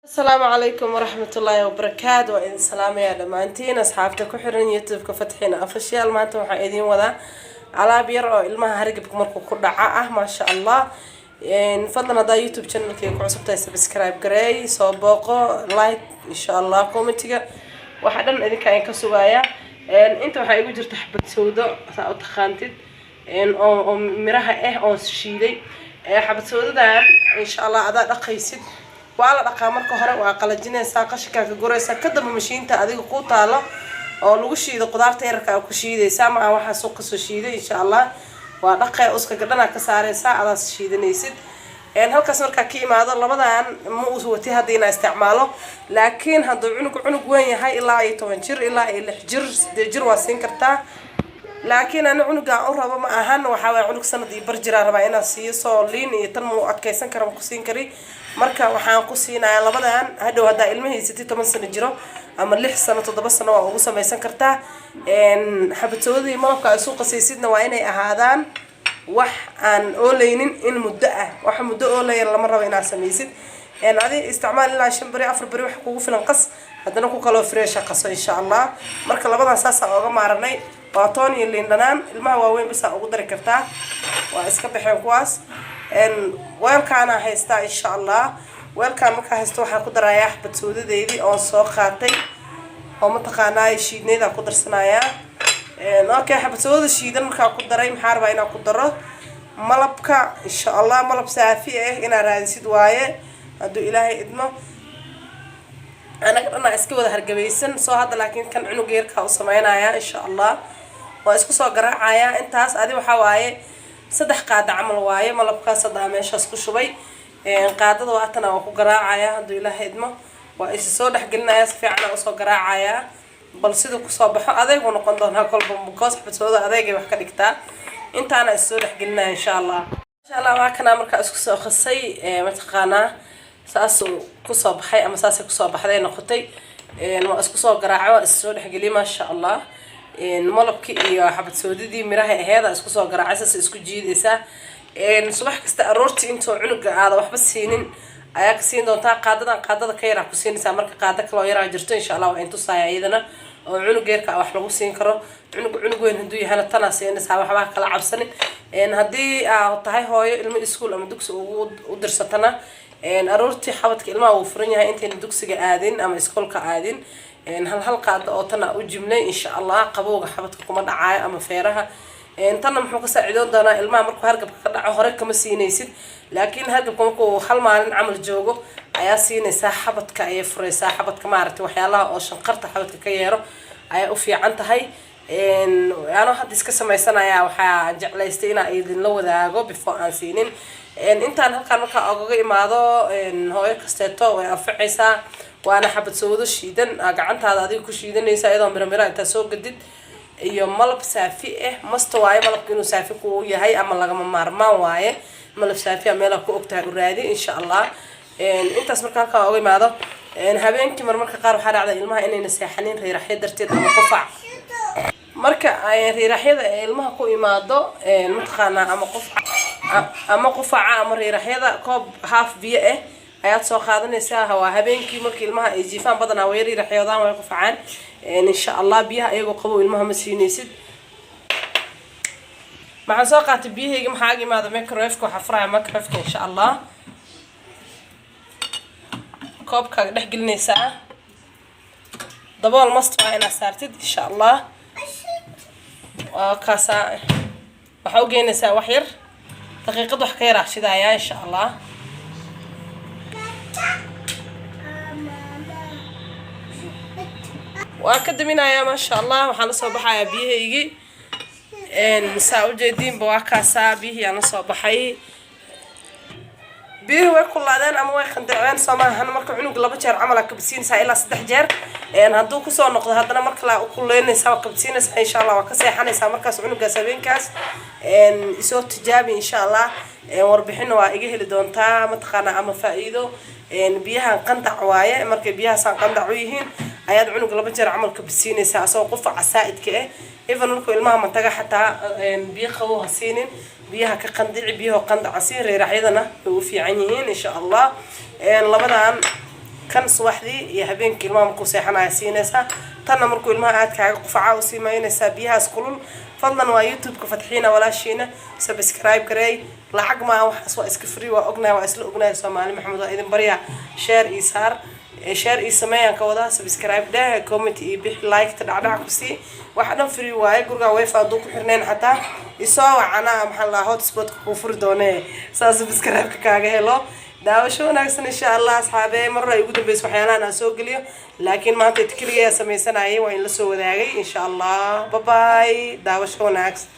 Asalaamu calaykum waraxmatullaahi wabarakaatu. Waa idin salaamayaa dhammaantiin asxaabta ku xiran YouTube-ka Fatxiina Official. Maanta waxaan idiin wadaa alaab yar oo ilmaha hargabka markuu ku dhaca ah, maasha Allah. Fadlan haddaa YouTube channelkayga ku cusubtahay, subscribe gareey, soo booqo, like, insha Allah commentiga waxa dhan idinka ayaan ka sugayaa. Inta waxaa igu jirta xabad sawdo, saa u taqaantid, oo miraha ah oon shiiday. Xabad sawdadan, insha Allah, adaa dhaqaysid. Waa la dhaqaa marka hore, waa qalajinaysaa, qashinkaa ka guraysaa. Kadamba mashiinta adiga ku taalo oo lagu shiido qudaarta yararka aa ku shiidaysaa. Ma aha waxaa suuq kasoo shiiday, insha Allah. Waa dhaqay, uska gadhanaa ka saaraysaa, adaas shiidanaysid. Halkaas markaa ka imaado, labadan ma uu wati hadda inaa isticmaalo, laakiin hadduu cunug weyn yahay, ilaa iyo 10 jir, ilaa iyo 6 jir, 8 jir, waa siin kartaa. Laakiin ani cunugaan u rabo ma ahan. Waxaa waaya cunug sanad iyo bar jiraa rabaa inaan siiyo, soo liin iyo tan ma u adkeysan kara, ma ku siin kari. Marka waxaan ku siinayaa labadan. Hadhow haddaa ilma haysatid 10 sano jiro ama 6 sano, 7 sano, waa ugu samaysan kartaa. Xabad sawdadii malabka ay suuqa saysidna waa inay ahaadaan wax aan ooleynin in muddo ah. Waxa muddo oolaya lama rabo inaad samaysid. Adi isticmaal ilaa 5 beri, 4 beri wax kugu filan qas, haddana ku kaloo fresh ah qaso, insha Allah. Marka labadan saasaa ooga maaranay, waa toon iyo liin dhanaan. Ilmaha waaweyn bisaa ugu dari kartaa. Waa iska baxeen kuwaas. Weelkaana haystaa, insha Allah. Weelkaan markaa haysto, waxaan ku darayaa xabad sawdadeydii oon soo qaatay oo mataqaanaa shiidneydaan ku darsanayaa. Okay, xabad sawdada shiidan markaa ku daray, maxaa rabaa inaan ku daro? Malabka, insha Allah. Malab saafi ah inaad raadisid waaye, hadduu Ilaahay idmo. Anaga dhanaa iska wada hargabaysan soo hadda, laakiin kan cunuga yarkaa u sameynaya, insha Allah. Waa isku soo garaacayaa intaas. Adi waxaa waaye 3 qaada camal waaye malabkaas hadda meeshaas ku shubay. Qaadada waatana, waa ku garaacaya, hadduu Ilaahay idmo. Waa isi soo dhexgelinaya, si fiican usoo garaacayaa. Bal siduu kusoo baxo, adeegu noqon doonaa kolba, because xabadsoodada adeegay wax ka dhigtaa. Intaana is soo dhexgelinaya, insha Allah. Insha Allah, waa kanaa. Markaa isku soo qasay, mataqaanaa, saasuu kusoo baxay ama saasay kusoo baxday noqotay. Waa isku soo garaacay, waa is soo dhexgeliyay, maasha Allah. Malabkii iyo xabad soodadii miraha aheeda isku soo garaacay, saas isku jiidaysaa. Subax kasta aroortii intuu cunuga aada waxba siinin ayaa ka siin doontaa. Qaadadan qaadada ka yaraa ku siinaysaa. Marka qaado kaloo yaraa jirto, insha Allah, waa intusaaya iyadana oo cunug yarka wax lagu siin karo. Cunug weyn hadduu yahana, tanaa siinaysaa, waxbaa kala cabsanin. Haddii aa tahay hooyo ilmo iskuul ama dugsi ugu u dirsatana, aroortii xabadka ilmaha wuu furan yahay intayna dugsiga aadin ama iskoolka aadin, hal hal qaado oo tana u jimlay, insha Allah, qabowga xabadka kuma dhacaayo ama feeraha. Tanna muxuu ka saaciidoon doonaa ilmaha markuu hargabka ka dhaco? Hore kama siinaysid, laakiin hargabka markuu hal maalin camal joogo ayaa siinaysaa. Xabadka ayay furaysaa, xabadka maaragtay, waxyaalaha oo shanqarta xabadka ka yeero ayay u fiican tahay. Anoo hadda iska samaysanaya, waxaa jeclaystay inaa idinla wadaago before aan siinin. Intaan halkaan markaa ogaga imaado, hooyo kasteeto way anfacaysaa. Waana xabad sawdo shiidan, gacantaada adiga ku shiidanaysa, iyadoo miro miro intaa soo gadid, iyo malab saafi ah. Masta waaye malabka inuu saafi ku yahay ama lagama maarmaan waaye. Malab saafi a meelaa ku ogtahay u raadi, insha Allah. Intaas marka halkaa oga imaado, habeenkii marmarka qaar waxaa dhacda ilmaha inayna seexanin riiraxyo darteed ama qufac. Marka riiraxyada ee ilmaha ku imaado, mataqaanaa, ama qof ama qufaca ama riiraxyada, koob half biyo ah ayaad soo qaadanaysaa. Waa habeenkii marka ilmaha ay jiifaan, badanaa way riiraxyoodaan, way qufacaan, insha Allah. Biyaha iyagoo qabow ilmaha ma siinaysid. Maxaan soo qaatay? Biyahayga. Maxaa ag imaada? Microwaveka. Waxaa furaya microwaveka, insha Allah. Koobkaaga dhex gelinaysaa, dabool must waa inaad saartid, insha Allah. Waa kaasaa. Waxaa u geynaysaa wax yar, daqiiqad wax ka yaraa shidaaya, insha Allah. Waan ka daminayaa, maasha Allah. Waxaan lasoo baxayaa biyahaygii. Saa ujeediinba, waa kaasaa biyihii aan lasoo baxay. Biyihii way kulaadeen ama way qandaceen, soo maahan? Marka cunuga 2 jeer camal aa kabadsiinaysaa, ilaa 3 jeer. Hadduu kusoo noqdo haddana mar kale aa u kuleynaysaa, waa kabadsiinaysaa, insha Allah. Waa ka seexanaysaa markaas cunugaas habeenkaas. Isoo tijaabi, insha Allah. Warbixina waa iga heli doontaa, mataqaanaa, ama faa-iido. Biyahan qandac waaye. Markay biyahaasaan qandac u yihiin, ayaad cunuga 2 jeer camal kabadsiinaysaa asagoo qufaca saa'idka ah. Even markuu ilmaha mantaga xataa, biyo qabow ha siinin, biyaha ka qandici, biyaha qandaca siin. Reeraxyadana way u fiican yihiin, insha Allah. Labadan Kan subaxdii iyo habeenkii ilmaha markuu seexanaya siinaysaa. Tanna markuu ilmaha aad kaaga qufacaa usii maynaysaa biyahaas kulul. Fadlan, waa YouTube-ka Fatxiina walaashiina, subscribe gareey. Lacag maaha waxaas, waa iska free. Waa ognahay, waa isla ognahay. Soomaali Maxamed, waa idin baryaa, share ii saar, share ii sameeyaan ka wadaa. Subscribe dheh, comment iyo bixi, like-ta dhacdhac ku sii. Waxa dhan free waaye. Gurigaa WiFi hadduu ku xirnayn xataa isoo wacana, maxaa la hotspotka kuu furi doonee, saa subscribe-ka kaaga helo. Daawasho wanaagsan, insha Allah. Asxaabe, mar ay ugu dambeysa waxyaalahan aan soo geliyo, laakiin maanta keligaa sameysanayay, waa in la soo wadaagay, insha Allah. Bye bye, daawasho wanaagsan.